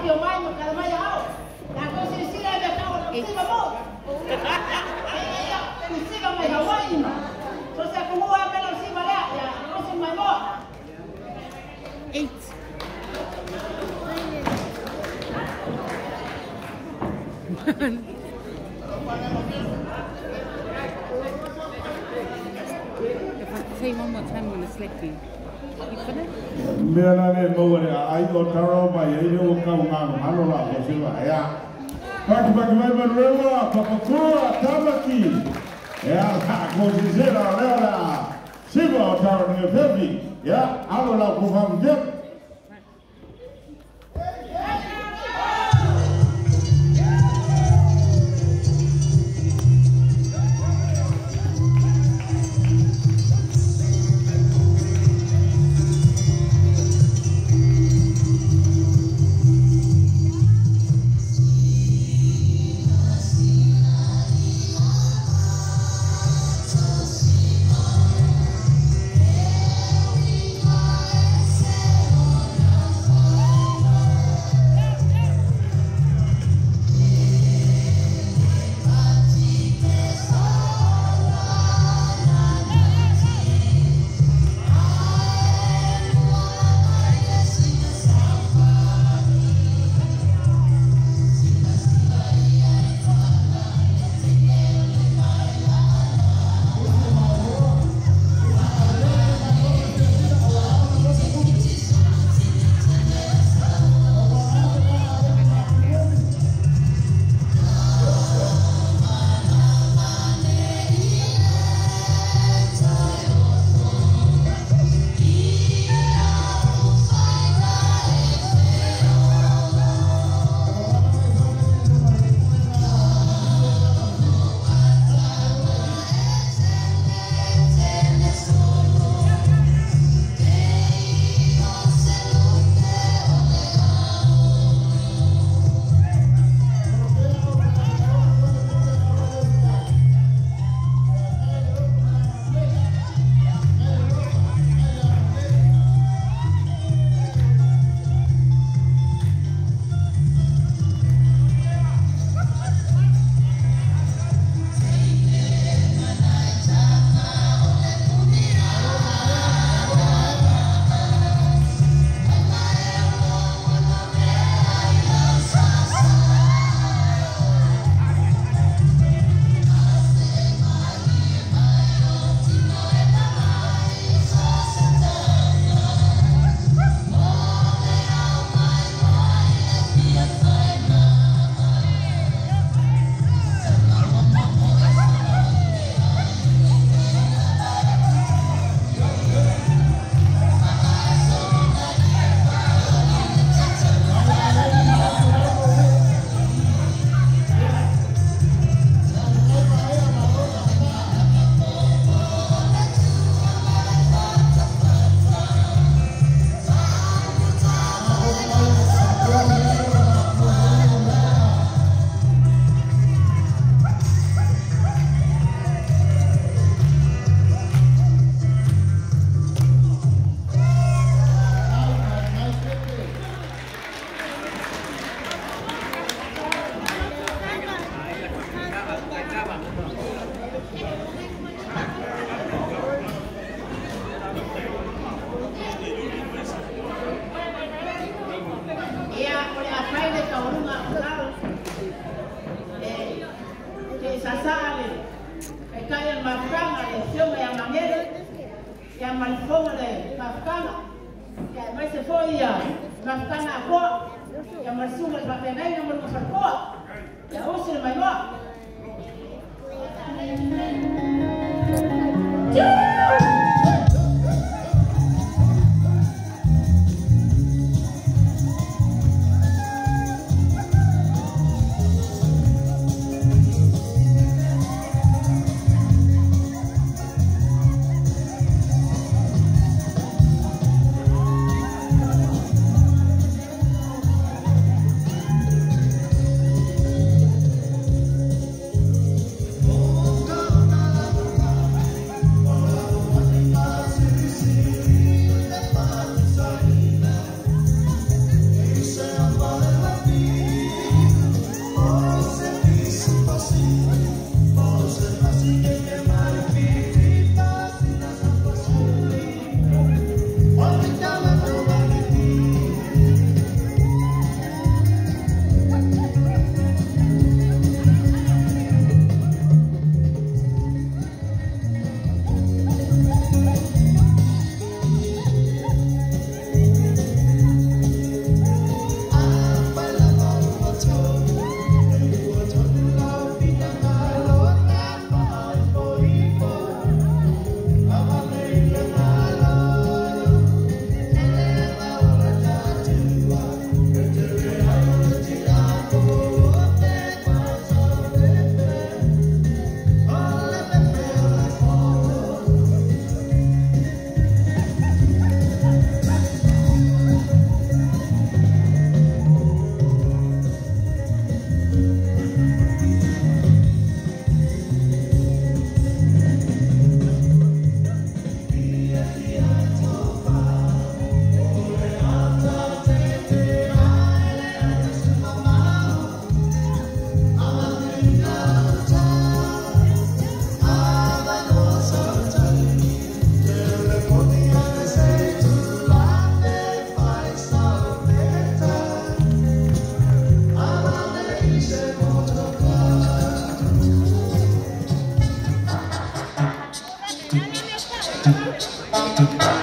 Afio mai ma kala mai au. La ko si la me ka o si ma mo. E ya ni si mai Hawaii ma. So sa ko mua me lo si ma le ya ko si mai mo. 8. If I say one more time, I'm gonna slap you. You finished? Mea la le maua le ai o taro mai ai le o kau ngā ngalo la o siwa ya. Paki paki mai manuewa, papakua, tamaki. Ya, ko si se la le la. Siwa o taro ni fefi. Ya, alo la ku famu. Ia o le afai le taurunga o lalo. E te sasa le e kai a mafukanga le fionga ia mangere ia malifonga le mafukanga ia mai se foi ia mafukanga a koa ia malisunga le faafeagai na ma le falekoa ia osi le maimoa. Oh, Thank you.